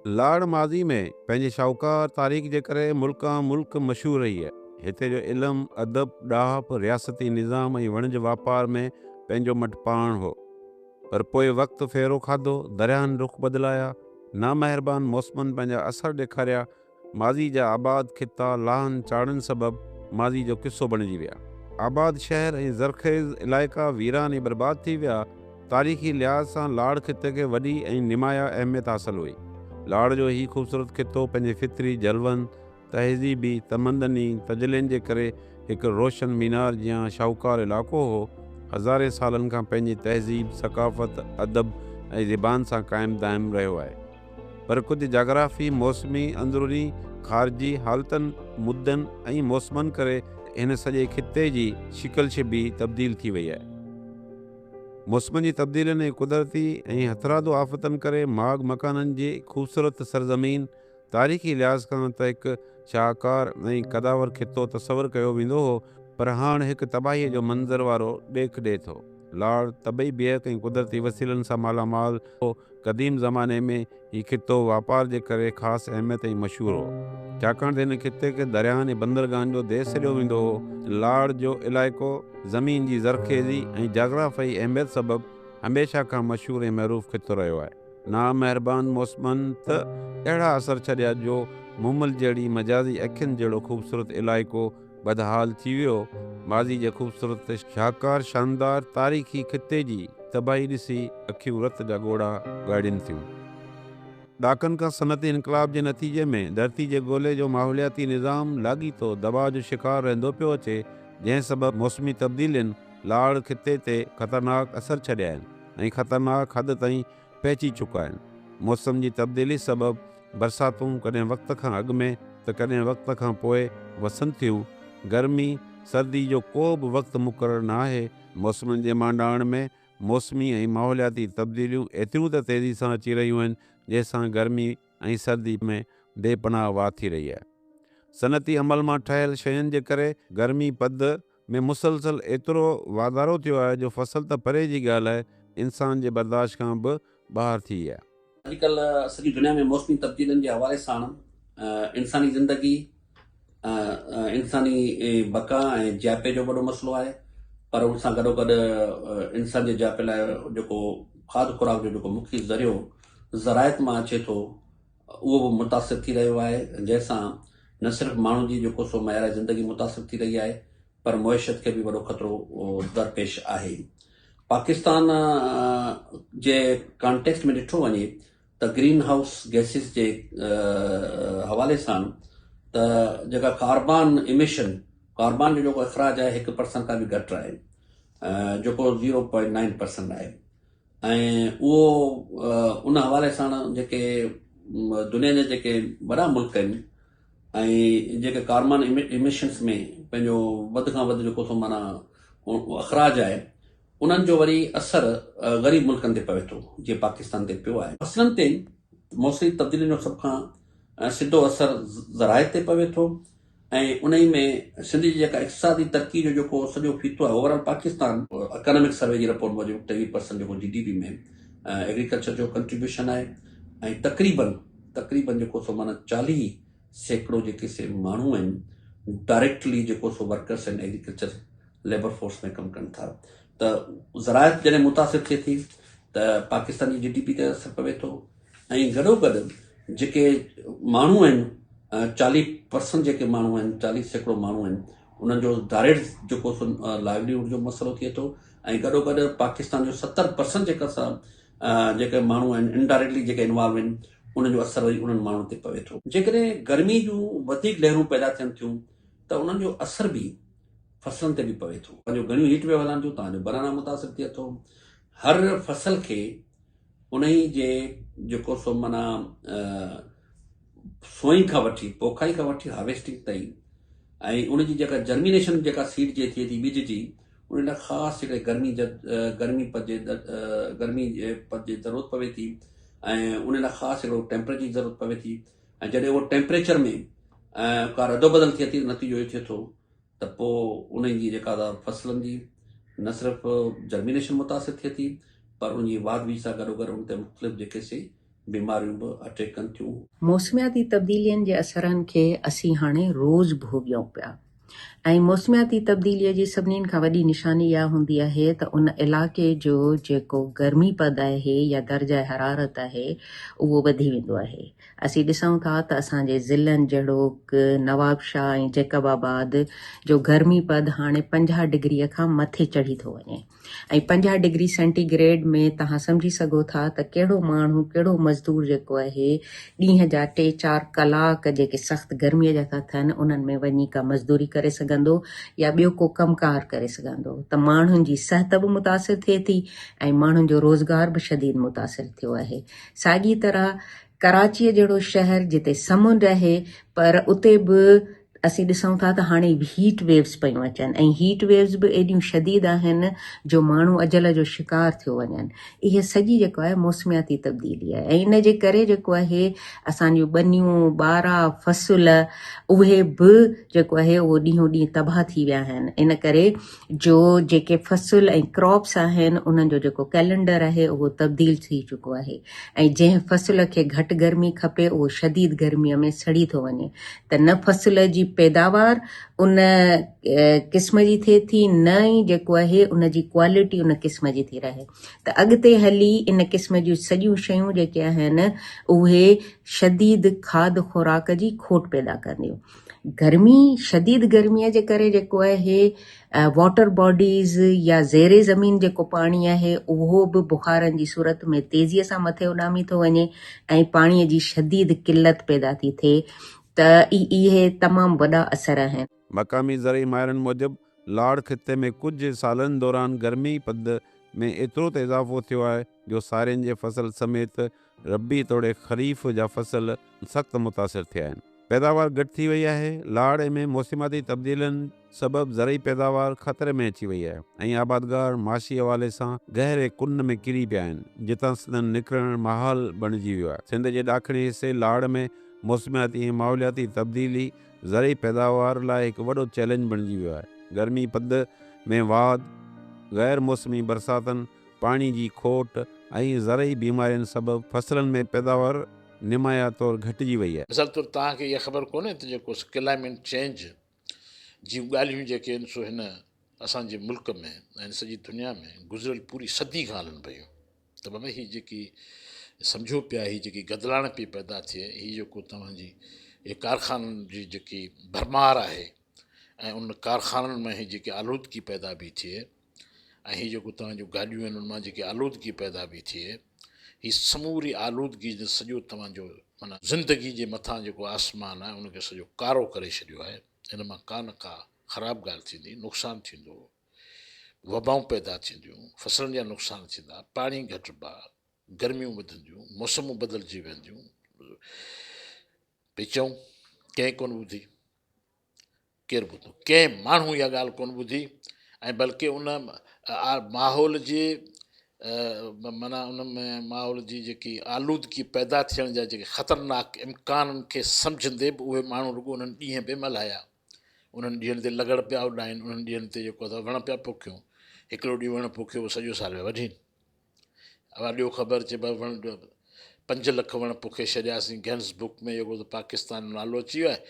لاڙ ماضي ۾ پنهنجي شاهوڪار تاريخ جي ڪري ملڪان ملڪ مشهور رهي آهي. هتي جو علم، ادب، ڏاهپ، رياستي نظام ۽ وڻج واپار ۾ پنهنجو مٽ پاڻ هو. پر پوء وقت ڦيرو کاڌو، درياهن رخ بدلايا، نامهربان موسمن پنهنجا اثر ڏيکاريا، ماضي جا آباد خطا لاهن چاڙهن سبب ماضي جو قصو بڻجي ويا. آباد شهر ۽ زرخيز علائقا ويران ۽ برباد ٿي ويا. تاريخي لحاظ سان لاڙ خطي کي وڏي ۽ نمايان اهميت حاصل هئي. لاڙ جو هي خوبصورت خطو پنهنجي فطري جلون، تهذيبي، تمدني تجلين جي ڪري هڪ روشن مينار جيان شاهوڪار علائقو هو. هزارين سالن کان پنهنجي تهذيب، ثقافت، ادب ۽ زبان سان قائم دائم رهيو آهي. پر ڪجهه جاگرافي، موسمي، اندروني، خارجي حالتن، مدن ۽ موسمن ڪري هن سڄي خطي جي شڪل شبيهه تبديل ٿي وئي آهي. موسمن جي تبديلين ۽ قدرتي ۽ هٿرادو آفتن ڪري ماڳ مڪانن جي خوبصورت سرزمين تاريخي لحاظ کان ته هڪ شاهڪار ۽ قداور خطو تصور ڪيو ويندو هو پر هاڻ هڪ تباهيء جو منظر وارو ڏيک ڏئي ٿو. لاڙ طبعي بيهڪ ۽ قدرتي وسيلن سان مالا مال هو. قديم زماني ۾ هي خطو واپار جي ڪري خاص اهميت ۽ مشهور هو. ڇاڪاڻ ته هن خطي کي درياهن ۽ بندرگاهن جو ديس سڏيو ويندو هو. لاڙ جو علائقو زمين جي زرخيزي ۽ جاگرافيائي اهميت سبب هميشه کان مشهور ۽ معروف خطو رهيو آهي. نامهربان موسمن ته اهڙا اثر ڇڏيا جو مومل جهڙي مجازي اکين جهڙو خوبصورت علائقو بدحال ٿي ويو. ماضي جي خوبصورت، شاهڪار، شاندار تاريخي خطي جي تباهي ڏسي اکيون رت جا ڳوڙها ڳاڙين ٿيون. ڏاڪن کان صنعتي انقلاب جي نتيجي ۾ ڌرتي جي گولي جو ماحولياتي نظام لاڳيتو دٻاء جو شڪار رهندو پيو اچي، جنهن سبب موسمي تبديلين لاڙ خطي تي خطرناڪ اثر ڇڏيا آهن ۽ خطرناڪ حد تائين پهچي چڪا آهن. موسم جي تبديلي سبب برساتون ڪڏهن وقت کان اڳ ۾ ته ڪڏهن وقت کان پوء وسن ٿيون. گرمي، سردي جو ڪو به وقت مقرر نه آهي. موسمن جي مانڊاڻ ۾ موسمي ۽ ماحولياتي تبديليون ايتريون ته تيزي سان اچي رهيون آهن، جنهن سان گرمي ۽ سردي ۾ بي پناهه واڌ ٿي رهي آهي. صنعتي عمل مان ٺهيل شين جي ڪري گرمي پد ۾ مسلسل ايترو واڌارو ٿيو آهي جو فصل ته پري جي ڳالهه آهي، انسان جي برداشت کان به ٻاهر ٿي وئي آهي. اڄڪلهه سڄي دنيا ۾ موسمي تبديلين جي حوالي ساڻ انساني زندگي، انساني بقا ۽ جياپي جو وڏو مسئلو آهي پر ان سان گڏوگڏ انسان جي جياپي لاء جيڪو کاڌ خوراڪ جو جيڪو مکيه ذريعو زراعت مان اچي ٿو اهو به متاثر ٿي رهيو آهي جنهن سان نه صرف ماڻهن جي جيڪو سو معيار زندگي متاثر ٿي رهي آهي پر معيشت کي به وڏو خطرو درپيش آهي. پاڪستان جي ڪانٽيڪسٽ ۾ ڏٺو وڃي ته گرين هائوس گيسز جي حوالي سان ته جيڪا ڪاربان اميشن ڪاربان جو جيڪو اخراج آهي هڪ پرسنٽ کان به گهٽ آهي جيڪو زيرو پوائنٽ نائن پرسنٽ آهي ۽ اهو ان حوالي سان جيڪي دنيا جا جيڪي وڏا ملڪ آهن ۽ جيڪي ڪاربان اميشنس ۾ پنهنجو وڌ کان وڌ جيڪو سو معنيٰ اخراج آهي انهن جو وري اثر غريب ملڪن تي پوي ٿو جيئن پاڪستان تي پيو آهي. فصلن تي موسمي تبديلين جو سڀ کان سڌو اثر زراعت تي پوي ٿو ۽ انهي ۾ سنڌ جي جيڪا اقتصادي ترقي جو جيڪو سڄو ڦيٿو آهي over all Pakistan economic survey جي رپورٽ موجب 23 پرسنٽ جيڪو جي ڊي پي ۾ ايگريڪلچر جو ڪنٽريبيوشن آهي ۽ تقريبن تقريبن جيڪو سو معنيٰ 40% جيڪي سي ماڻهو آهن ڊائريڪٽلي جيڪو سو ورڪرس آهن ايگريڪلچر ليبر فورس ۾ ڪم ڪن ٿا ته زراعت جڏهن متاثر ٿئي ٿي ته پاڪستان جي جي ڊي پي تي اثر پوي ٿو ۽ گڏوگڏ جيڪي ماڻهو آهن 40 پرسنٽ جيڪي ماڻهو آهن 40% ماڻهو آهن انهن جو ڊائريڪٽ جيڪو سو لائيوليهوڊ جو مسئلو ٿئي ٿو ۽ گڏوگڏ پاڪستان جو 70 پرسنٽ جيڪا سا جيڪي ماڻهو آهن انڊائريڪٽلي جيڪي انوالو آهن انهن جو اثر وري انهن ماڻهن تي پوي ٿو. جيڪڏهن گرمي جون وڌيڪ لهرون پيدا ٿين ٿيون ته انهن جو اثر به فصلن تي به پوي ٿو. پنهنجو گهڻيون هيٽ ويو هلن ٿيون تان جو بنانا متاثر ٿئي ٿو. هر فصل کي انهي جي جيڪو سو معنيٰ سوئنگ کان وٺي پوکائي کان وٺي هارويسٽنگ تائين ۽ ان جي جيڪا جرمينيشن جيڪا سيڊ جي ٿئي ٿي ٻج جي ان لاء خاص هڪڙي گرمي گرمي پد جي گرمي پد جي ضرورت پوي ٿي ۽ ان لاء خاص هڪڙو ٽيمپريچر جي ضرورت پوي ٿي ۽ جڏهن اهو ٽيمپريچر ۾ ڪا ردوبدل ٿئي ٿي نتيجو اهو ٿئي ٿو ته پوء انهن جي جيڪا فصلن جي نه صرف جرمينيشن متاثر ٿئي ٿي پر ان جي واڌ ويجهه سان گڏوگڏ ان تي مختلف جيڪي سي بيماريون به اٽيڪ ڪن ٿيون. موسمياتي تبديلين جي اثرن کي اسين هاڻي روز ڀوڳيون پيا ۽ موسمياتي تبديليء جي سڀني کان وڏي نشاني اها هوندي آهي ته ان علائقي جو جيڪو گرمي پد آهي يا درجه حرارت آهي اهو وڌي ويندو آهي. اسين ڏسون ٿا ته اسان جي ضلعن جهڙوڪ نوابشاهه ۽ جيڪب آباد جو گرمي پد هاڻي 50 ڊگريء کان مٿي چڙهي ٿو وڃي. ۽ 50 ڊگري سينٽي گريڊ ۾ توهان سمجهي سگهو ٿا ته ڪهڙو ماڻهو ڪهڙو مزدور جيڪو آهي ڏينهن جا ٽي چار ڪلاڪ جيڪي سخت گرميء جا ٿا ٿين انهن ۾ وڃي ڪا مزدوري ڪري سگهندو يا ٻيو ڪو ڪم ڪار ڪري سگهندو ته ماڻهن جي صحت به متاثر ٿئي ٿي ۽ ماڻهن جو روزگار به شديد متاثر ٿيو آهي. ساڳي طرح ڪراچيء جهڙو شهر جتي سمنڊ آهي پر اتي به اسين ڏسون ٿا ته هاڻي هيٽ ويوز پيون اچن ۽ هيٽ ويوز به ايڏيون شديد آهن جو ماڻهو اجل جو شڪار ٿيو وڃن. اها سڄي جيڪو آهي موسمياتي تبديلي آهي ۽ ان جي ڪري جيڪو آهي اسان جون ٻنيون، ٻارا، فصل اهي به جيڪو آهي اهو ڏينهون ڏينهن تباهه ٿي ويا آهن. ان ڪري جو جيڪي فصل ۽ ڪراپس آهن انهن جو جيڪو ڪئلينڊر آهي اهو تبديل ٿي چڪو آهي ۽ جنهن فصل کي گهٽ گرمي کپي اهو شديد گرمي ۾ سڙي ٿو وڃي ته نه فصل جي پيداوار ان قسم جي ٿئي ٿي نه ئي جيڪو آهي ان جي ڪوالٽي ان قسم جي ٿي رهي ته اڳتي هلي ان قسم جون سڄيون شيون جيڪي آهن اهي شديد کاڌ خوراڪ جي کوٽ پيدا ڪنديون. گرمي، شديد گرميء جي ڪري جيڪو آهي واٽر باڊيز يا زير زمين جيڪو پاڻي آهي اهو به بخارن جي صورت ۾ تيزيء سان مٿي اڏامي ٿو وڃي ۽ پاڻيء جي شديد قلت پيدا ٿي ٿئي ته اهي تمام وڏا اثر آهن. مقامي زرعي ماهرن موجب لاڙ خطي ۾ ڪجهه سالن دوران گرمي پد ۾ ايترو ته اضافو ٿيو آهي جو سارين جي فصل سميت ربيع توڙي خريف جا فصل سخت متاثر ٿيا آهن. پيداوار گهٽ ٿي وئي آهي. لاڙ ۾ موسمياتي تبديلين سبب زرعي پيداوار خطري ۾ اچي وئي آهي ۽ آبادگار معاشي حوالي سان گهري ڪن ۾ ڪري پيا آهن، جتان سندن نڪرڻ محال بڻجي ويو آهي. سنڌ جي ڏاکڻي حصي لاڙ ۾ موسمياتي ۽ ماحولياتي تبديلي زرعي پيداوار لاء هڪ وڏو چئلينج بڻجي ويو آهي. گرمي پد ۾ واڌ، غير موسمي برساتن، پاڻي جي کوٽ ۽ زرعي بيمارين سبب فصلن ۾ پيداوار نمايان طور گهٽجي وئي آهي. مثال طور توهان کي اها خبر ڪونهي ته جيڪو ڪلائمينٽ چينج جون ڳالهيون جيڪي آهن سو هن اسان جي ملڪ ۾ ۽ سڄي دنيا ۾ گذريل پوري صدي کان هلن پيون ته بابا هي جيڪي سمجهو پيا هي جيڪي گدلاڻ پئي پيدا ٿئي هي جيڪو توهان جي هي ڪارخانن جي جيڪي ڀرمار آهي ۽ ان ڪارخانن مان هي جيڪي آلودگي پيدا پئي ٿئي ۽ هي جيڪو توهان جون گاڏيون آهن ان مان جيڪي آلودگي پيدا پئي ٿئي هي سموري آلودگي جن سڄو توهان جو معنيٰ زندگي جي مٿان جيڪو آسمان آهي ان کي سڄو ڪارو ڪري ڇڏيو آهي ان مان ڪا نه ڪا خراب ڳالهه ٿيندي نقصان ٿيندو وبائون پيدا ٿينديون فصلن جا نقصان ٿيندا پاڻي گهٽبا گرميون وڌنديون موسمون بدلجي وينديون پئي چئون ڪنهن ڪونه ٻڌي ڪير ٻڌو؟ ڪنهن ماڻهو اها ڳالهه ڪونه ٻڌي ۽ بلڪه ان ماحول جي معنيٰ ان ۾ ماحول جي جيڪي آلودگي پيدا ٿيڻ جا جيڪي خطرناڪ امڪانن کي سمجهندي به اهي ماڻهو رڳو انهن ڏينهن پئي ملهايا انهن ڏينهن تي لغڙ پيا اڏائين انهن ڏينهن تي جيڪو وڻ پيا پوکيون هڪڙو ڏينهن وڻ پوکيو اهو سڄو سال پيا وڍين اها ڏيو خبر چي بابا وڻ 5 لک وڻ پوکي ڇڏياسين گينز بڪ ۾ جيڪو ته پاڪستان جو نالو اچي ويو آهي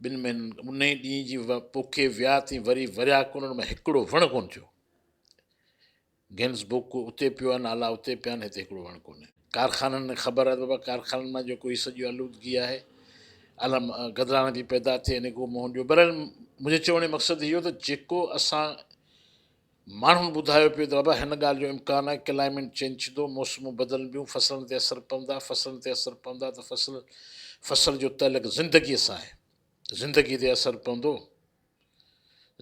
ٻن مهينن ان ئي ڏينهن جي پوکي ويا ٿي وري وريا ڪونه ان ۾ هڪڙو وڻ ڪونه ٿيو گينز بڪ اتي پيو آهي نالا اتي پيا آهن هتي هڪڙو وڻ ڪونهي ڪارخانن ۾ خبر آهي ته بابا ڪارخانن مان جيڪو هي سڄي آلودگي آهي الم گدلاڻ ٿي پيدا ٿئي ان کي منهن ڏيو بهرحال منهنجي چوڻ جو مقصد اهو ته جيڪو اسان ماڻهن ٻڌايو پيو ته بابا هن ڳالهه جو امڪان آهي ڪلائمينٽ چينج ٿيندو، موسمون بدلبيون، فصلن تي اثر پوندا، فصلن تي اثر پوندا ته فصل فصل جو تعلق زندگيء سان آهي، زندگيء تي اثر پوندو،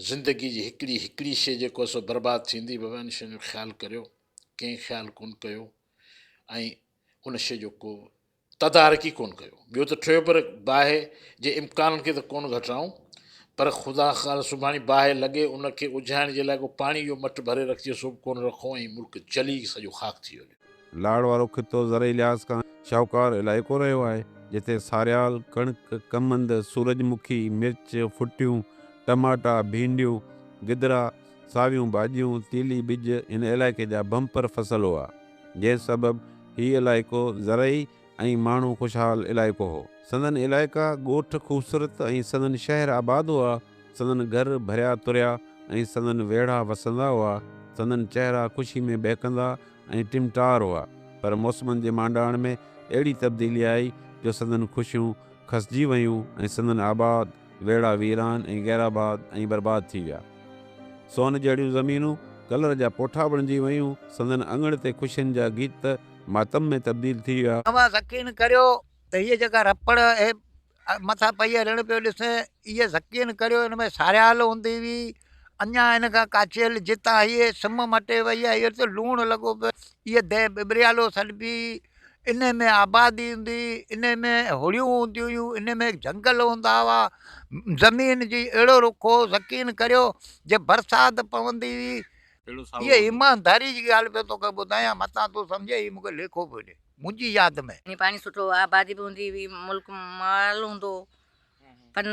زندگيء جي هڪڙي هڪڙي شيء جيڪو آهي سو برباد ٿيندي، بابا ان شين جو خيال ڪريو، ڪنهن خيال ڪونه ڪيو ۽ ان شيء جو ڪو تدارڪ ئي ڪونه ڪيو. ٻيو ته ٺهيو پر باهه جي امڪانن کي ته ڪونه گهٽائون پر خدا خال سڀاڻي باهه لڳي ان کي اجهائڻ جي لاء ڪو پاڻي جو مٽ ڀري رکجي سو به ڪونه رکون ۽ ملڪ جلي سڄو خاڪ ٿي وڃي. لاڙ وارو خطو زرعي لحاظ کان شاهوڪار علائقو رهيو آهي، جتي ساريال، ڪڻڪ، ڪمند، سورج مکي، مرچ، ڦٽيون، ٽماٽا، ڀينڊيون، گدرا، ساويون ڀاڄيون، تيلي ٻج هن علائقي جا بمپر فصل هئا. جنهن سبب هي علائقو زرعي ۽ ماڻهو خوشحال علائقو هو. سندن علائقا، ڳوٺ خوبصورت ۽ سندن شهر آباد هئا. سندن گهر ڀريا تريا ۽ سندن ويڙها وسندا هئا. سندن چهرا خوشي ۾ ٻهڪندا ۽ ٽمٽار هئا. پر موسمن جي مانڊاڻ ۾ اهڙي تبديلي آئي جو سندن خوشيون کسجي ويون ۽ سندن آباد ويڙها ويران ۽ غيرآباد ۽ برباد ٿي ويا. سون جهڙيون زمينون ڪلر جا پوٺا بڻجي ويون. سندن اڱڻ تي خوشين جا گيت ماتم ۾ تبديل ٿي ويا. اوهان ذڪين ڪريو ته هيء جيڪا رپڙ اهي مٿان پئي رڻ پيو ڏسين، اهي ذڪين ڪريو ان ۾ ساريال هوندي هئي، اڃا ان کان ڪاچيل جتان هيء سم مٽي وئي آهي، هيء ته لوڻ لڳو پيو، اهي ديهه ٻٻريالو سڏبي هئي، انهي ۾ آبادي هوندي هئي، انهي ۾ هڙيون هونديون هيون، انهي ۾ جهنگل هوندا هئا، زمين جي اهڙو رخ هو ذڪين ڪريو جي برسات پوندي هئي هيء ايمانداريء جي ڳالهه پيو توکي ٻڌايان، متان تون سمجهين هي مون کي ليکو پيو ڏئي. منهنجي ياد ۾. پاڻي سٺو هو، آبادي به هوندي هئي، ملڪ مال هوندو هو، پن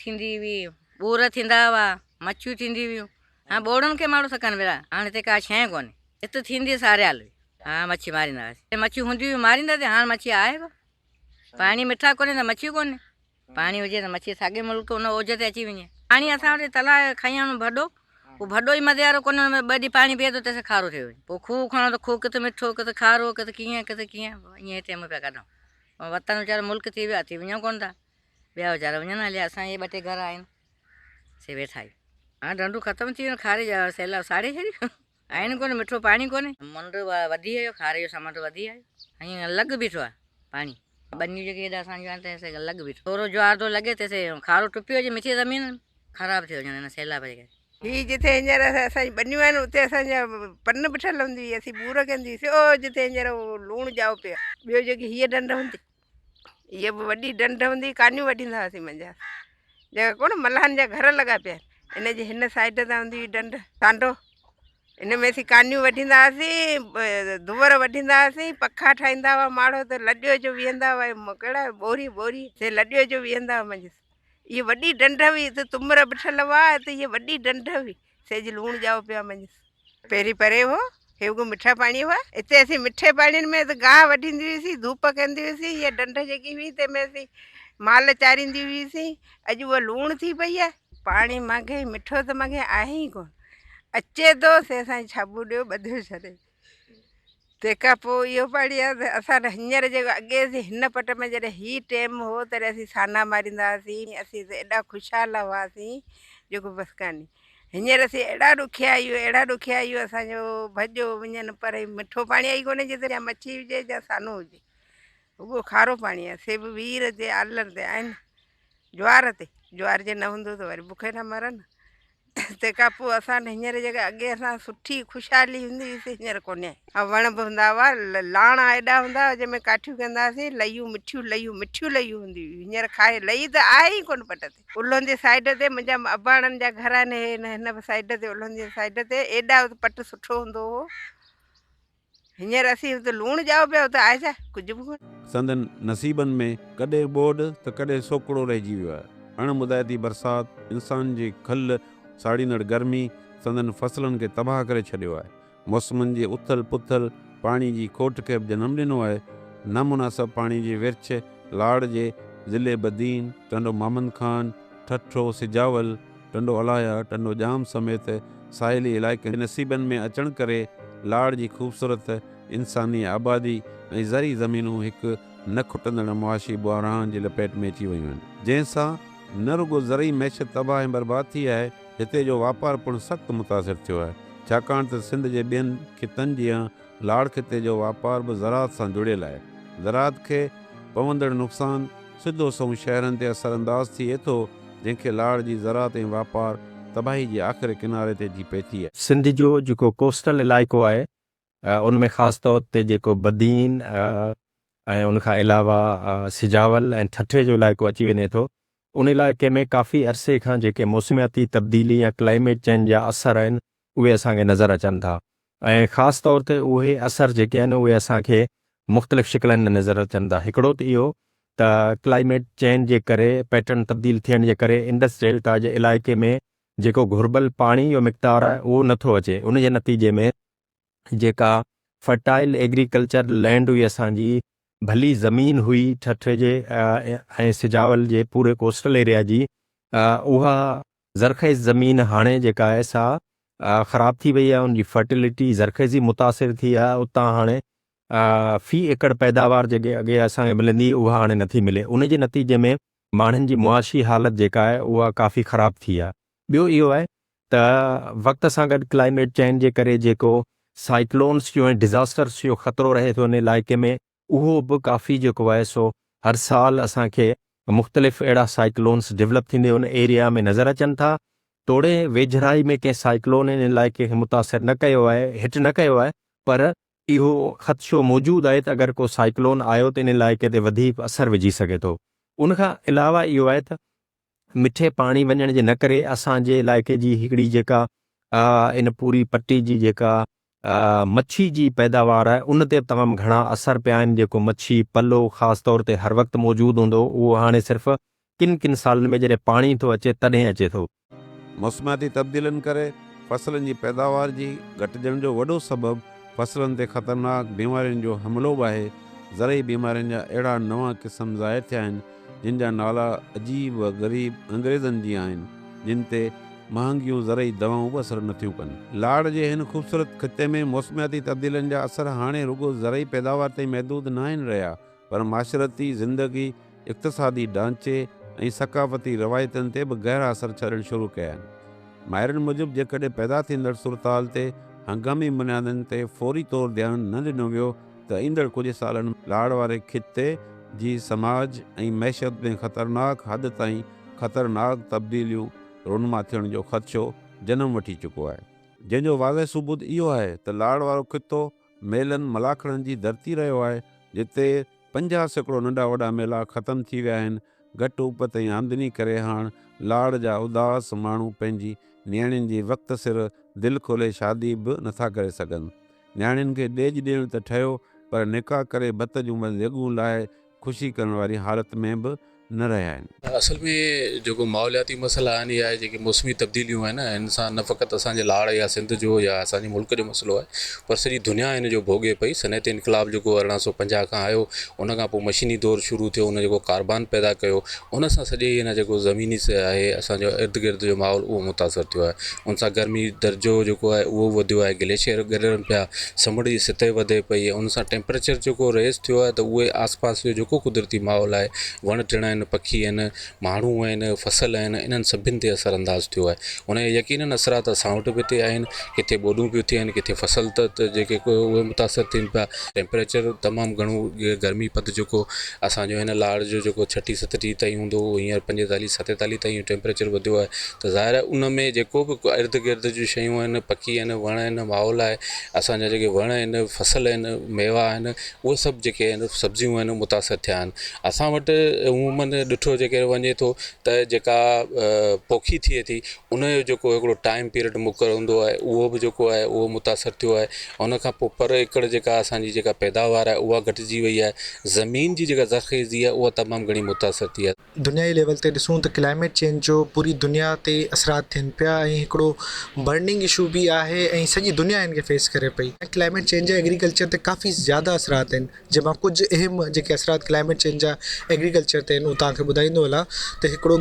ٿيندي هئي، ٻور ٿيندا هئا، مڇيون ٿينديون هيون. هاڻ ٻوڙن کي ماڻهو سڪن ويا، هاڻ هتي ڪا شيء ڪونهي. هت ٿيندي ساريال هئي، ها مڇي ماريندا هئاسين. مڇيون هونديون هيون ماريندا هئاسين، هاڻ مڇي آهي ڪونه. پاڻي مٺا ڪونهي ته مڇيون ڪونهي. پاڻي هجي ته مڇي ساڳي ملڪ ان اوج تي اچي وڃي. پاڻي اسان وٽ تلاء کڻي آڻون ڀڏو، اهو ڀڏو ئي مزي وارو ڪونهي، ان ۾ ٻه ڏينهن پاڻي بيهي ٿو تيسين کارو ٿيو وڃي. پوء کوهه کڻو ته کوهه ڪٿ مٺو، ڪٿ کارو، ڪٿ ڪيئن، ڪٿ ڪيئن، ائين هتي هم پيا ڪڍون. وطن ويچارو ملڪ ٿي ويو آهي، ٿي وڃون ڪونه ٿا. ٻيا ويچارا وڃن هليا، اسان جي ٻه ٽي گهر آهن، سي ويٺا آهيون. هاڻ ڍنڍون ختم ٿي ويون، کاري جا سيلاب ساڙي ڇڏيو. آهن ڪونه، مٺو پاڻي ڪونهي. سمنڊ وڌي ويو، کاري جو سمنڊ وڌي آيو. ائين لڳ بيٺو آهي پاڻي. ٻنيون جيڪي هيڏا اسان جون آهن تنهن سي لڳ بيٺو. ٿورو جوار ٿو لڳي تيسين کارو ٽپيو اچي مٺي زمين خراب ٿيو وڃن هن سيلاب جي ڪري. هي جتي هينئر اسان جون ٻنيون آهن اتي اسان جا پن به ٺهيل هوندي هئي اسين ٻور ڪندي هئي سي او جتي هينئر اهو لوڻ ڄائو پيو آهي. ٻيو جيڪي هيء ڍنڍ هوندي هيء به وڏي ڍنڍ هوندي هئي ڪانيون وڍيندا هئاسين منجهانئس جيڪا ڪونه ملاحن جا گهر لڳا پيا آهن ان جي هن سائيڊ تان هوندي هئي ڍنڍ سانڊو ان ۾ اسين ڪانيون وڍيندا هئاسين ڌوئر وڍيندا هئاسين پکا ٺاهيندا هئا ماڙهو ته لڏيو جو ويهندا هئا ڪهڙا ٻوري ٻوري سي لڏيو جو ويهندا هئا منجهس هيء وڏي ڍنڍ هئي هت تمر بيٺل هئا هت هيء وڏي ڍنڍ هئي سيج لوڻ ڄائو پيو آهي منجهس. پهرين پري هو، هي رڳو مٺا پاڻي هئا. اتي اسين مٺي پاڻين ۾ ته گاهه وڍينديون هيونسين، ڌوپ ڪنديون هيونسين. هيء ڍنڍ جيڪي هئي تنهن ۾ اسين مال چارينديون هيونسين. اڄ اها لوڻ ٿي پئي آهي. پاڻي ماڳهين مٺو ته ماڳهين آهي ئي ڪونه. اچي ٿو سي اسان کي ڇاٻو ڏيو ٻڌيو ڇڏي. تنهن کان پوء اهو پاڻي آيو ته اسان وٽ هينئر جيڪو اڳي اسين هن پٽ ۾ جڏهن هي ٽيم هو تڏهن اسين سانا ماريندا هئاسين. اسين ته ايڏا خوشحال هئاسين جو ڪو بس ڪانهي. هينئر اسين اهڙا ڏکيا آهيون اهڙا ڏکيا آهيون اسان جو ڀڄو وڃن پر هي مٺو پاڻي آهي ئي ڪونهي جتي يا مڇي هجي يا سانو هجي رڳو کارو پاڻي آهي سي به وير تي آلر تي آهن جوار تي جوار جي نه هوندو ته وري بکي ٿا مرن تنهن کان پوء اسان وٽ هينئر جيڪا اڳي اسان سٺي خوشحالي هوندي هئي سي هينئر ڪونهي. ها وڻ به هوندا هئا، لاڻا ايڏا هوندا هئا جنهن ۾ ڪاٺيون ڪندا هئاسين، ليون مٺيون ليون مٺيون ليون هونديون هيون، هينئر کائي لئي ته آهي ئي ڪونه پٽ تي. الهندي سائيڊ تي منهنجا اباڻن جا گهر آهن هي هن سائيڊ تي الهندي سائيڊ تي ايڏا پٽ سٺو هوندو هو. هينئر اسين اتي لوڻ ڄائو پيا اتي آهي ڇا؟ ڪجهه به ڪونه. سندن نصيبن ۾ ڪڏهن ٻوڏ ته ڪڏهن سوڪڙو رهجي ويو آهي. اڻ مدائتي برسات، انسان جي کل ساڙيندڙ گرمي سندن فصلن کي تباهه ڪري ڇڏيو آهي. موسمن جي اٿل پٿل پاڻي جي کوٽ کي به جنم ڏنو آهي. نامناسب پاڻي جي ورڇ لاڙ جي ضلعي بدين، ٽنڊو محمد خان، ٺٽو، سجاول، ٽنڊو الاهيا، ٽنڊو ڄام سميت ساحلي علائقن جي نصيبن ۾ اچڻ ڪري لاڙ جي خوبصورت انساني آبادي ۽ زرعي زمينون هڪ نه کٽندڙ معاشي بحران جي لپيٽ ۾ اچي ويون آهن، جنهن سان نه رڳو زرعي معيشت تباهه ۽ برباد ٿي آهي، هتي جو واپار پڻ سخت متاثر ٿيو آهي، ڇاڪاڻ ته سنڌ جي ٻين خطن جيان لاڙ خطي جو واپار به زراعت سان جڙيل آهي. زراعت کي پوندڙ نقصان سڌو سنئون شهرن تي اثرانداز ٿئي ٿو، جنهن کي لاڙ جي زراعت ۽ واپار تباهي جي آخري ڪناري تي اچي پهتي آهي. سنڌ جو جيڪو ڪوسٽل علائقو آهي ان ۾ خاص طور تي جيڪو بدين ۽ ان کان علاوه سجاول ۽ ٺٽي جو علائقو اچي وڃي ٿو ان علائقي ۾ ڪافي عرصي کان جيڪي موسمياتي تبديلي يا ڪلائميٽ چينج جا اثر آهن اهي اسان کي نظر اچن ٿا ۽ خاص طور تي اهي اثر جيڪي آهن اهي اسان کي مختلف شڪلن ۾ نظر اچن ٿا هڪڙو ته اهو ته ڪلائميٽ چينج جي ڪري پيٽرن تبديل ٿيڻ جي ڪري انڊس ڊيلٽا جي علائقي ۾ جيڪو گهربل پاڻي جو مقدار آهي اهو نٿو اچي ان جي نتيجي ۾ جيڪا فرٽائل ايگريڪلچر لينڊ هئي اسان جي ڀلي زمين هئي ٺٽي جي ۽ سجاول جي پوري ڪوسٽل ايريا جي اها زرخيز زمين هاڻي جيڪا آهي سا خراب ٿي وئي آهي ان جي فرٽيلٽي زرخيزي متاثر ٿي آهي اتان هاڻي في ايڪڙ پيداوار جيڪي اڳي اسان کي ملندي اها هاڻي نٿي ملي ان جي نتيجي ۾ ماڻهن جي معاشي حالت جيڪا آهي اها ڪافي خراب ٿي آهي ٻيو اهو آهي ته وقت سان گڏ ڪلائميٽ چينج جي ڪري جيڪو سائيڪلونس جو ۽ ڊزاسٽرس جو خطرو رهي ٿو ان علائقي ۾ اهو به ڪافي جيڪو آهي سو هر سال اسان کي مختلف اهڙا سائيڪلونس ڊولپ ٿيندي ان ايريا ۾ نظر اچن ٿا توڙي ويجهڙائي ۾ ڪنهن سائيڪلون ان علائقي کي متاثر نه ڪيو آهي هٽ نه ڪيو آهي پر اهو خدشو موجود آهي ته اگر ڪو سائيڪلون آيو ته ان علائقي تي وڌيڪ اثر وجهي سگهي ٿو ان کان علاوه اهو آهي ته مٺي پاڻي وڃڻ جي نه ڪري اسان جي علائقي جي هڪڙي جيڪا ان پوري پٽي جي جيڪا مڇي جي پيداوار آهي ان تي به تمام گهڻا اثر پيا آهن جيڪو مڇي پلو خاص طور تي هر وقت موجود هوندو هو اهو هاڻي صرف ڪن ڪن سالن ۾ جڏهن پاڻي ٿو اچي تڏهن اچي ٿو. موسمياتي تبديلين ڪري فصلن جي پيداوار جي گهٽجڻ جو وڏو سبب فصلن تي خطرناڪ بيمارين جو حملو به آهي. زرعي بيمارين جا اهڙا نوان قسم ظاهر ٿيا آهن، جن جا نالا عجيب و غريب انگريزن جيان آهن، جن تي مهانگيون زرعي دوائون به اثر نٿيون ڪن. لاڙ جي هن خوبصورت خطي ۾ موسمياتي تبديلين جا اثر هاڻي رڳو زرعي پيداوار تائين محدود ناهن رهيا، پر معاشرتي زندگي، اقتصادي ڍانچي ۽ ثقافتي روايتن تي به گهرا اثر ڇڏڻ شروع ڪيا آهن. ماهرن موجب جيڪڏهن پيدا ٿيندڙ صورتحال تي هنگامي بنيادن تي فوري طور ڌيان نه ڏنو ويو ته ايندڙ ڪجهه سالن ۾ لاڙ واري خطي جي سماج ۽ معيشت ۾ خطرناڪ حد تائين خطرناڪ تبديليون رونما ٿيڻ جو خدشو جنم وٺي چڪو آهي. جنهن جو واضح ثبوت اهو آهي ته لاڙ وارو خطو ميلن ملاکڙن جي ڌرتي رهيو آهي، جتي 50% ننڍا وڏا ميلا ختم ٿي ويا آهن، گهٽ اپت ۽ آمدني ڪري هاڻ لاڙ جا اداس ماڻهو پنهنجي نياڻين جي وقت سر دل کولي شادي به نٿا ڪري سگهن. نياڻين کي ڏيج ڏيڻ ته ٺهيو پر نڪاح ڪري ڀت جون ديڳون لاهي خوشي ڪرڻ واري حالت ۾ به نه رهيا آهن. اصل ۾ جيڪو ماحولياتي مسئلا آهن يا جيڪي موسمي تبديليون آهن ان سان نه فقط اسان جي لاڙ يا سنڌ جو يا اسان جي ملڪ جو مسئلو آهي پر سڄي دنيا ان جو ڀوڳي پئي. صنعتي انقلاب جيڪو 1850 کان آيو ان کان پوء مشيني دور شروع ٿيو ان جيڪو ڪاربان پيدا ڪيو ان سان سڄي هن جيڪو زميني آهي اسان جو ارد گرد جو ماحول اهو متاثر ٿيو آهي ان سان گرمي درجو جيڪو آهي اهو وڌيو آهي گليشيئر ڳرن پيا سمنڊ جي سطح وڌي پئي ان سان ٽيمپريچر جيڪو ريز ٿيو آهي ته اهي آس پاس جو جيڪو قدرتي ماحول آهي وڻ ٽڻ آهن پکي آهن ماڻهو آهن فصل آهن انهن سڀني تي اثر انداز ٿيو آهي ان جا يقينن اثرات اسان وٽ به ٿيا آهن ڪٿي ٻوڏون پيون ٿين ڪٿي فصل ته جيڪي اهي متاثر ٿين پيا ٽيمپريچر تمام گهڻو گرمي پد جيڪو اسان جو هن لاڙ جو جيڪو ڇٽيهه ستٽيهه تائين هوندو هو هينئر پنجيتاليهه ستيتاليهه تائين ٽيمپريچر وڌيو آهي ته ظاهر آهي ان ۾ جيڪو به ارد گرد جون شيون آهن پکي آهن وڻ آهن ماحول آهي اسان جا جيڪي وڻ آهن فصل آهن ميوا آهن اهي سڀ جيڪي آهن سبزيون آهن متاثر ٿيا آهن اسان وٽ عموماً ڏٺو جيڪر وڃي ٿو ته جيڪا پوکي ٿئي ٿي ان جو جيڪو هڪڙو ٽائيم پيريڊ مقرر هوندو آهي اهو به جيڪو آهي اهو متاثر ٿيو آهي ان کان پوء پر ايڪڙ جيڪا اسان جي جيڪا پيداوار آهي اها گهٽجي وئي آهي زمين جي جيڪا زرخيزي آهي اها تمام گهڻي متاثر ٿي آهي. دنيائي ليول تي ڏسون ته ڪلائميٽ چينج جو پوري دنيا تي اثرات ٿين پيا ۽ هڪڙو برننگ اشو به آهي ۽ سڄي دنيا ان کي فيس ڪري پئي ۽ ڪلائميٽ چينج جا ايگريڪلچر تي ڪافي زياده اثرات آهن جنهن مان ڪجهه اهم جيڪي اثرات ڪلائميٽ چينج جا ايگريڪلچر تي آهن اهو توهان کي ٻڌائيندو هلان ته هڪڙو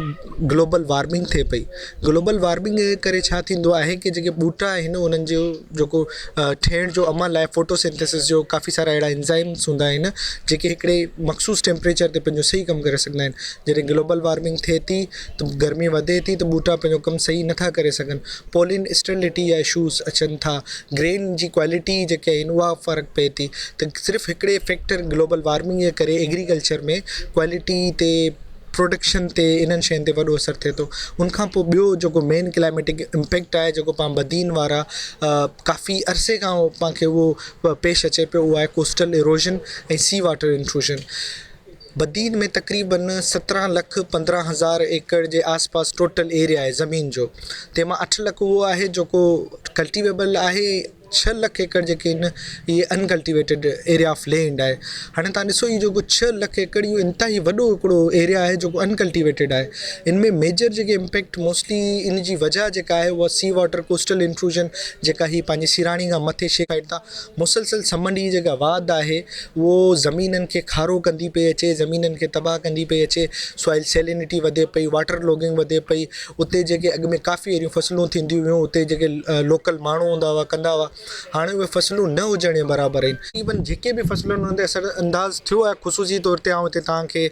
گلوبل وارمنگ ٿئي پئي گلوبل وارمنگ جي ڪري ڇا ٿيندو آهي ڪه جيڪي ٻوٽا آهن انهن جو جيڪو ٺهڻ جو عمل آهي فوٽوسنٿيسس جو ڪافي سارا اهڙا انزائمس هوندا آهن جيڪي هڪڙي مخصوص ٽيمپريچر تي پنهنجو صحيح ڪم ڪري سگهندا آهن جڏهن گلوبل وارمنگ ٿئي ٿي ته گرمي وڌي ٿي ته ٻوٽا پنهنجو ڪم صحيح نٿا ڪري سگهن پولين اسٽرلٽي جا اشوز اچن ٿا گرين جي ڪوالٽي جيڪي آهن اها فرق پئي ٿي ته صرف هڪڙي فيڪٽر گلوبل وارمنگ جي ڪري ايگريڪلچر ۾ ڪوالٽي تي پروڊڪشن تي انهن شين تي وڏو اثر ٿئي ٿو ان کان پوء ٻيو جيڪو مين ڪلائميٽڪ امپيڪٽ آهي جيڪو پاڻ بدين وارا ڪافي عرصي کان پاڻ کي اهو پيش اچي پيو اهو آهي coastal erosion ۽ sea water intrusion Badin ۾ تقريبن 17 لک 15 هزار ايڪڙ جي آس پاس ٽوٽل ايريا آهي زمين جو تنهن مان اٺ لک اهو آهي جيڪو ڪلٽيويبل آهي. ڇهه لک ايڪڙ جيڪي آهن اهي انڪلٽيويٽيڊ ايريا آف لينڊ آهي. هاڻي توهان ڏسو هي جيڪو ڇهه لک ايڪڙ اهو انتهائي وڏو هڪڙو ايريا آهي جيڪو انڪلٽيويٽيڊ آهي. ان ۾ ميجر جيڪي امپيڪٽ موسٽلي ان جي وجه جيڪا آهي اها سي واٽر ڪوسٽل انٽروزن جيڪا هي پنهنجي سيراڻي کان مٿي سائيڊ تان مسلسل سمنڊ جي جيڪا واڌ آهي اهو زمينن کي کارو ڪندي پئي اچي زمينن کي تباهه ڪندي پئي اچي سوائل سيلينٽي وڌي پئي واٽر لاگنگ وڌي پئي اتي جيڪي اڳ ۾ ڪافي اهڙيون فصلون ٿينديون هيون اتي جيڪي لوڪل ماڻهو هوندا هئا ڪندا هئا هاڻي اهي فصلون نه هجڻ جي برابر آهن. تقريبن جيڪي به فصلن انهن تي اثر انداز ٿيو آهي خصوصي طور تي آئون هتي توهان کي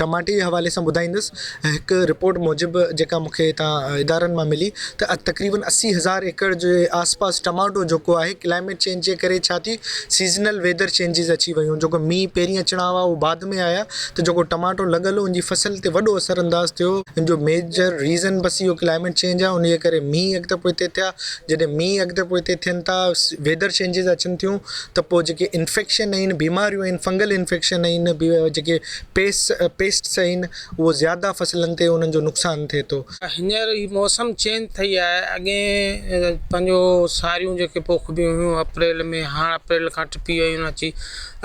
ٽماٽي جي حوالي سان ٻڌائيندس هڪ رپورٽ موجب جيڪا مون کي هتان ادارن مان ملي ته تقريبن 80 هزار ايڪڙ جي آس پاس ٽماٽو جيڪو آهي ڪلائميٽ چينج جي ڪري ڇا ٿي سيزنل ويدر چينجز اچي ويون جيڪو مينهن پهرين اچڻا هئا اهو بعد ۾ آيا ته جيڪو ٽماٽو لڳل هو ان جي فصل تي وڏو اثر انداز ٿيو ان جو ميجر ريزن بس اهو ڪلائميٽ چينج آهي ان جي ڪري مينهن اڳتي پوئتي ٿيا جڏهن مينهن اڳتي پوئتي ٿين ٿا ويدر چينجز اچن ٿيون ته پوء جيڪي انفيڪشن آهن بيماريون آهن فنگل انفيڪشن آهن جيڪي پيس پيسٽس آهن اهو زياده فصلن تي انهن جو نقصان ٿئي ٿو. هينئر هي موسم چينج ٿئي آهي اڳي پنهنجو ساريون جيڪي پوکبيون هيون اپريل ۾ هاڻ اپريل کان ٽپي ويون آهن اچي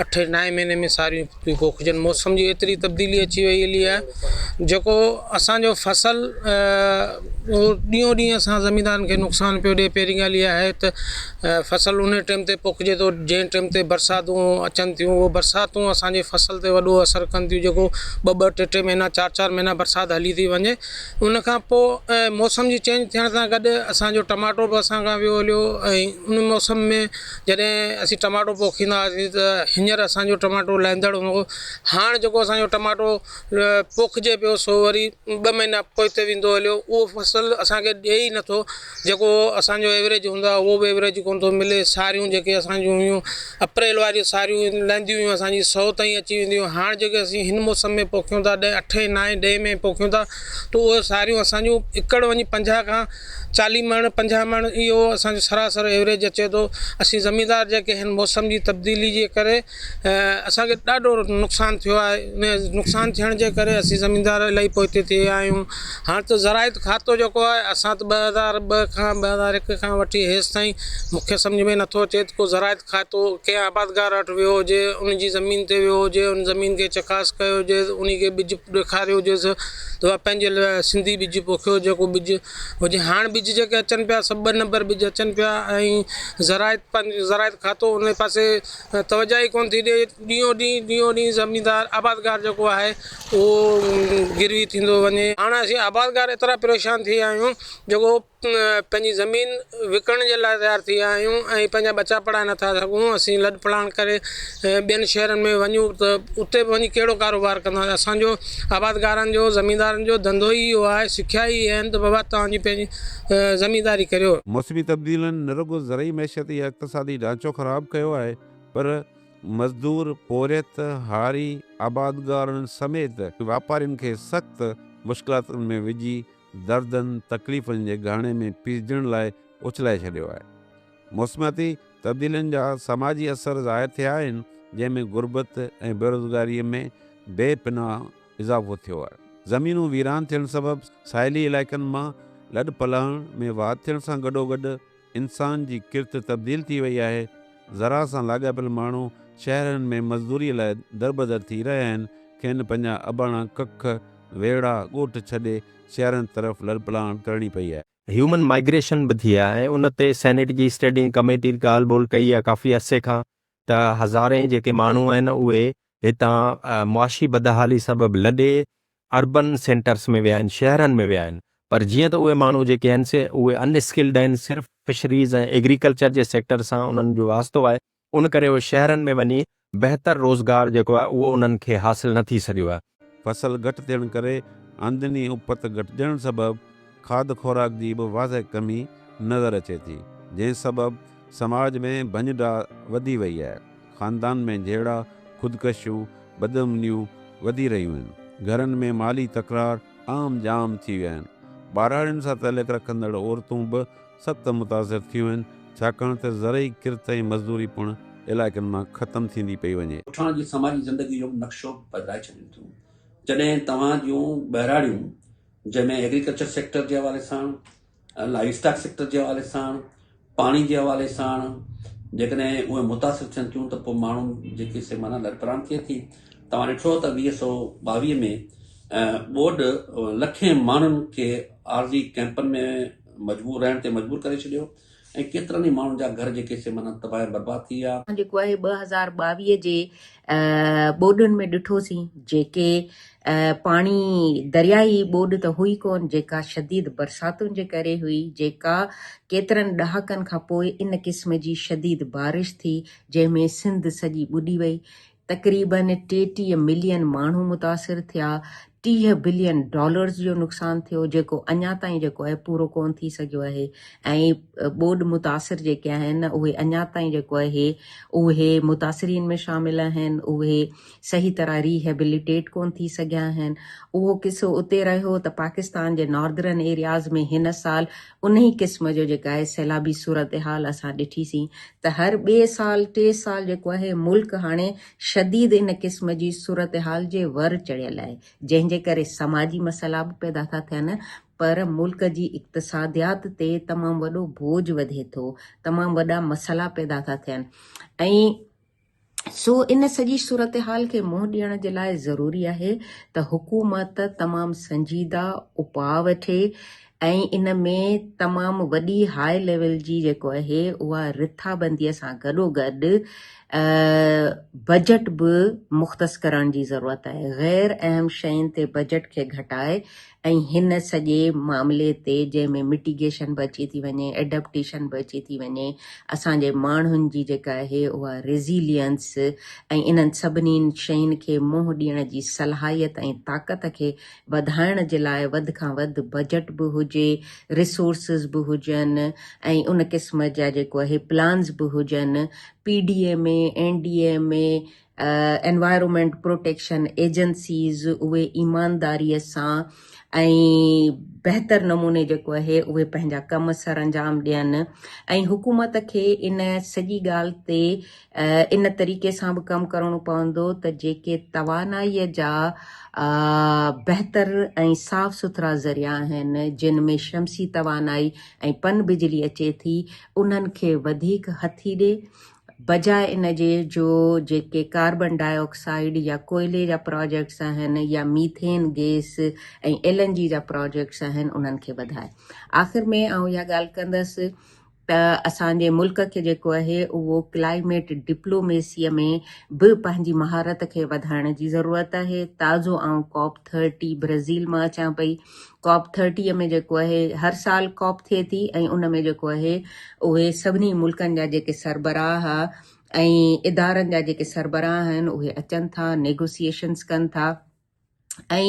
اٺين نائين مهيني ۾ ساريون ٿيون پوکجن موسم جي ايتري تبديلي اچي وئي هلي آهي جيڪو اسان جو فصل اهو ڏينهون ڏينهن اسان زميندارن کي نقصان پيو ڏي پهرين ڳالهه اها آهي ته فصل ان ٽيم تي پوکجي ٿو جنهن ٽيم تي برساتون اچن ٿيون اهو برساتون اسان جي فصل تي وڏو اثر ڪن ٿيون جيڪو ٻه ٻه ٽي ٽي مهينا چار چار مهينا برسات هلي ٿي وڃي ان کان پوء موسم جي چينج ٿيڻ سان گڏ اسان جو ٽماٽو به اسان کان ويو هليو ۽ ان موسم ۾ جڏهن اسين ٽماٽو پوکيندا هئاسين ته هينئر اسان جو ٽماٽو لهندڙ هوندو هو هاڻ جيڪو اسان جو ٽماٽو پوکجي پيو سو وري ٻه مهينا پوئتي ويندو هليو اهو فصل اسان کي ڏئي ئي نٿو جيڪو اسان جو ايوريج هوندو آهي اهو به ايوريج ڪونه ٿو ملي ساريون جيڪي اسان جون هيون اپريل واريون ساريون لهنديون هيون اسان جي سو تائين اچي وينديون هيون هاڻ جيڪي اسين هن موسم ۾ پوکيون ٿا ڏهين اٺين نائين ڏهين ۾ پوکيون ٿا ته اهي ساريون اسان جون ايڪڙ وڃي 50 کان 40 مڻ 50 مڻ اهو اسان جو سراسر ايوريج اچي ٿو اسين زميندار جيڪي هن موسم جي تبديلي جي ڪري اسان کي ڏاڍو نقصان ٿيو آهي ان نقصان ٿيڻ جي ڪري اسين زميندار الاهي پوئتي ٿي ويا آهيون هاڻ ته زراعت کاتو جيڪو آهي اسان ته 2002 کان 2001 کان وٺي هيستائين مون کي سمجهه ۾ نٿو اچي ته ڪو زراعت کاتو ڪنهن آبادگار وٽ ويو هجي ان جي زمين تي ويو هجي ان زمين کي چڪاس ڪيو هجي ان کي ٻج ڏيکاريو هجيس ته بابا پنهنجي لاء سنڌي ٻج پوکيو جيڪو ٻج هجي هاڻ ٻج جيڪي اچن پيا سڀ ٻه نمبر ٻج اچن پيا ۽ زراعت پنهنجو زراعت کاتو ان پاسي توجه ئي ڪونه ٿي ڏي ڏينهون ڏينهن ڏينهون ڏينهن زميندار آبادگار جيڪو آهي اهو گروي ٿيندو وڃي هاڻ اسين آبادگار ايترا پريشان ٿي ويا آهيون جيڪو پنهنجي زمين وڪڻڻ جي لاء تيار ٿي ويا آهيون ۽ پنهنجا ٻچا پڙهائي نٿا سگهون اسين لڏ پلاڻ ڪري ٻين شهرن ۾ وڃون ته اتي به وڃي ڪهڙو ڪاروبار ڪنداسين اسانجو آبادگارن جو زميندارن جو ڌنڌو ئي اهو آهي سکيا ئي اها آهن ته بابا توهان جي پنهنجي زمينداري ڪريو. موسمي تبديلين نه رڳو زرعي معيشت يا اقتصادي ڍانچو خراب ڪيو آهي پر مزدور، پورهيت، هاري، آبادگارن سميت واپارين کي سخت مشڪلاتن ۾ وجهي دردن، تڪليفن جي گهاڻي ۾ پيسجڻ لاء اڇلائي ڇڏيو آهي. موسمياتي تبديلين جا سماجي اثر ظاهر ٿيا آهن، جنهن ۾ غربت ۽ بيروزگاريء ۾ بي پناهه اضافو ٿيو آهي. زمينون ويران ٿيڻ سبب ساحلي علائقن مان لڏپلاڻ ۾ واڌ ٿيڻ سان گڏوگڏ انسان جي ڪرت تبديل ٿي وئي آهي. زراعت سان لاڳاپيل ماڻهو شهرن ۾ مزدوريء لاء دربدر ٿي رهيا آهن، کين پنهنجا اباڻا ڪک، ويڙها، ڳوٺ ڇڏي شهرن طرف لڏپلاڻ ڪرڻي پئي آهي. هيومن مائگريشن به ٿي آهي ۽ ان تي سينيٽ جي اسٽينڊنگ ڪميٽي ڳالهه ٻولهه ڪئي آهي ڪافي عرصي کان ته هزارين جيڪي ماڻهو آهن اهي هتان معاشي بدحالي سبب لڏي اربن سينٽرس ۾ ويا آهن شهرن ۾ ويا آهن پر جيئن ته اهي ماڻهو جيڪي آهن سي اهي ان اسڪلڊ آهن صرف فشريز ۽ ايگريڪلچر جي سيڪٽر سان انهن جو واسطو آهي ان ڪري اهي شهرن ۾ وڃي بهتر روزگار جيڪو آهي اهو انهن کي حاصل نه ٿي سگهيو آهي. فصل گهٽ ٿيڻ ڪري آمدني اپت گهٽجڻ سبب کاڌ خوراڪ جي به واضح ڪمي نظر اچي ٿي، جنهن سبب سماج ۾ ڀڃ ڊاهه وڌي وئي آهي، خاندان ۾ جهيڙا، خودڪشيون، بدامنيون وڌي رهيون آهن، گهرن ۾ مالي تڪرار عام جام ٿي ويا آهن، ٻهراڙين سان تعلق رکندڙ عورتون به سخت متاثر ٿيون آهن، ڇاڪاڻ ته زرعي ڪرت ۽ مزدوري پڻ علائقن مان ختم ٿيندي پئي وڃي. ڳوٺاڻن جي سماجي زندگي جو به نقشو بدلائي ڇڏين ٿيون. جڏهن توهان جون ٻهراڙيون جنهن ۾ ايگريڪلچر سيڪٽر جي حوالي سان، لائيو اسٽاڪ سيڪٽر جي حوالي سان، پاڻي جي حوالي ساڻ جيڪڏهن اهي متاثر ٿين ٿيون ته پوء ماڻهن جيڪي سي معنيٰ لڏپلاڻ ٿئي ٿي. توهان ڏٺو ته 2022 ۾ ٻوڏ لکين ماڻهن کي عارضي ڪئمپن ۾ مجبور رهڻ تي مجبور ڪري ڇڏيو ۽ ڪيترن ئي ماڻهن جا گهر جيڪي سي معنيٰ تباهه ۽ برباد ٿي ويا. جيڪو آهي 2022 جي ٻوڏن ۾ ڏٺوسين جيڪي پاڻي درياهي ٻوڏ ته هئي ڪونه جيڪا شديد برساتن جي ڪري هئي جيڪا ڪيترن ڏهاڪن کان پوء ان قسم جي شديد بارش ٿي جنهن ۾ سنڌ سڄي ٻڏي وئي تقريبن 33 ملين ماڻهو متاثر ٿيا، 30 بلين ڊالرز جو نقصان ٿيو جيڪو اڃا تائين جيڪو آهي پورو ڪونه ٿي سگهيو آهي ۽ ٻوڏ متاثر جيڪي آهن اهي اڃا تائين جيڪو آهي اهي متاثرين ۾ شامل آهن اهي صحيح طرح ريهيبليٽيٽ ڪونه ٿي سگهيا آهن. اهو قصو اتي رهيو ته پاڪستان جي ناردرن ايرياز ۾ هن سال انهي قسم جو جيڪا آهي سيلابي صورتحال اسان ڏٺي سين ته هر ٻئي سال ٽي سال جيڪو آهي ملڪ هاڻي شديد ان قسم جي صورتحال جي ور چڙهيل آهي جنهن جي ڪري سماجي مسئلا به پيدا ٿا ٿين پر ملڪ جي اقتصاديات تي تمام وڏو بوجهه وڌي ٿو تمام وڏا مسئلا پيدا ٿا ٿين ۽ سو ان سڄي صورتحال کي منهن ڏيڻ جي لاء ضروري آهي ته حڪومت تمام سنجيده اپاء وٺي ۽ ان ۾ تمام وڏي هاء ليول جي جيڪو آهي اها رٿابندي سان گڏوگڏ بجيٽ به مختص ڪرڻ جي ضرورت آهي غير اهم شين تي بجيٽ کي گهٽائي ۽ هن سڄي معاملي تي جنهن ۾ مٽيگيشن به اچي ٿي وڃي، ايڊپٽيشن به اچي ٿي وڃي، اسان جي ماڻهن جي جيڪا آهي اها ريزيلينس ۽ انهن سڀني شين کي منهن ڏيڻ جي صلاحيت ۽ طاقت کي وڌائڻ جي لاء وڌ کان وڌ بجيٽ به هجي، ريسورسز به هجن ۽ ان قسم جا جيڪو آهي پلانز به هجن، P D M A, N D M A, environment protection agencies اهي ايمانداري سان ۽ بهتر نموني جيڪو آهي اهي پنهنجا ڪم سرانجام ڏين ۽ حڪومت کي ان سڄي ڳالهه تي ان طريقي سان به ڪم ڪرڻو پوندو ته جيڪي توانائي جا بهتر ۽ صاف سٿرا ذريعا آهن جن ۾ شمسي توانائي ۽ پن بجلي اچي ٿي انهن کي وڌيڪ هٿي ڏي بجاء ان جي جو جيڪي ڪاربن ڊاء آڪسائيڊ يا ڪوئلي جا پراجيڪٽس آهن يا ميٿين گيس ۽ ايل اين جي جا پراجيڪٽس آهن انهن کي وڌائي. آخر ۾ آئون اها ڳالهه ڪندس ته اسان جي ملڪ کي جيڪو آهي اهو ڪلائميٽ ڊپلوميسيء ۾ به پنهنجي مهارت کي وڌائڻ جي ضرورت آهي. تازو آئون ڪاپ ٿرٽي برازيل مان اچان پئي. ڪاپ ٿرٽيء ۾ جيڪو آهي هر سال ڪاپ ٿئي ٿي ۽ ان ۾ جيڪو آهي اهي سڀني ملڪن جا جيڪي سربراهه ۽ ادارن جا جيڪي سربراهه آهن اهي اچن ٿا نيگوسيئيشنز ڪن ٿا ۽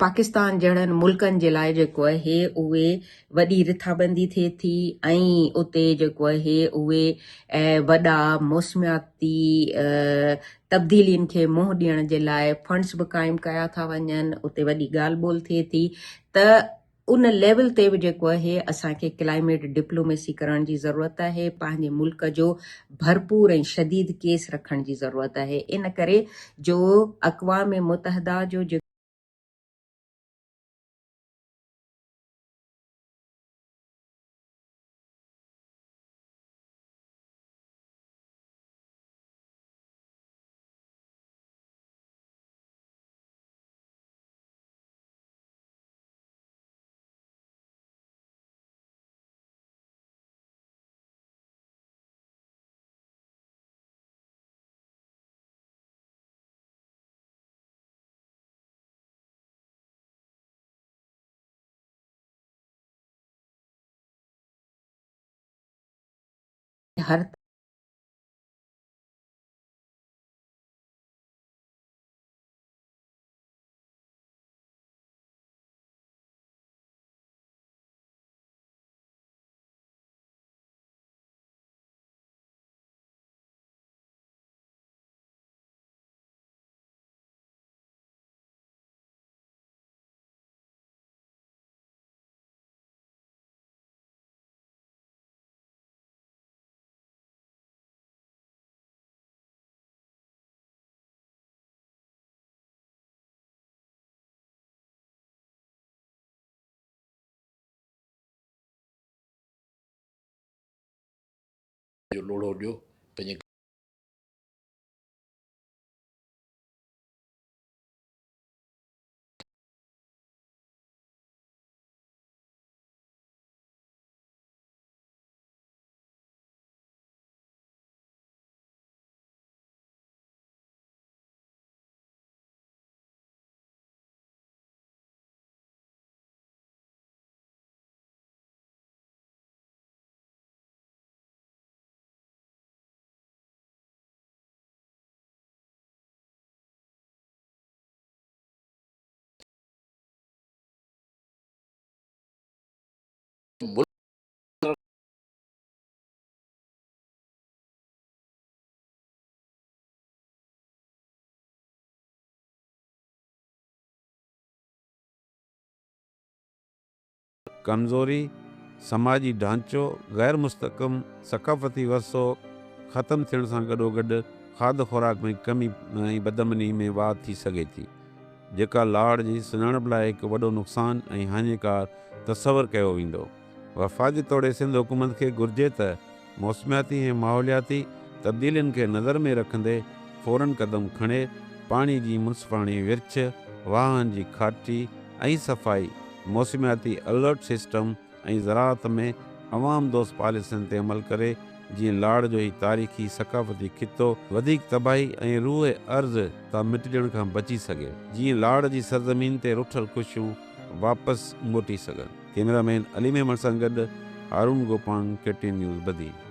پاڪستان جهڙن ملڪن جي لاء جيڪو آهي اهي وڏي رٿابندي ٿئي ٿي ۽ اتي جيڪو آهي اهي وڏا موسمياتي تبديلين کي منهن ڏيڻ جي لاء فنڊز به قائم ڪيا ٿا وڃن اتي وڏي ڳالهه ٻولهه ٿئي ٿي ته ان ليول تي به جيڪو آهي اسان کي ڪلائميٽ ڊپلوميسي ڪرڻ جي ضرورت آهي پنهنجي ملڪ جو ڀرپور ۽ شديد ڪيس رکڻ جي ضرورت آهي ان ڪري جو اقوام متحده جو جيڪو هر جو لوڙهو ڏيو پنهنجي ملڪ ڪمزوري، سماجي ڍانچو، غير مستحڪم ثقافتي ورثو ختم ٿيڻ سان گڏوگڏ کاڌ خوراڪ ۾ ڪمي ۽ بدامني ۾ واڌ ٿي سگهي ٿي، جيڪا لاڙ جي سڃاڻپ لاء هڪ وڏو نقصان ۽ هاڃيڪار تصور ڪيو ويندو. وفاقي توڙي سنڌ حڪومت کي گهرجي ته موسمياتي ۽ ماحولياتي تبديلين کي نظر ۾ رکندي فورن قدم کڻي پاڻي جي منصفاڻي ورڇ، واهن جي کاٽي ۽ صفائي، موسمياتي الرٽ سسٽم ۽ زراعت ۾ عوام دوست پاليسين تي عمل ڪري جيئن لاڙ جو هي تاريخي ثقافتي خطو وڌيڪ تباهي ۽ روح ارض تان مٽجڻ کان بچي سگهي جيئن لاڙ جي سرزمين تي رٺل خوشيون واپس موٽي سگهن. ڪئميرا مين علي ميمڻ سان گڏ Haroon Gopang, K T N news, Badin.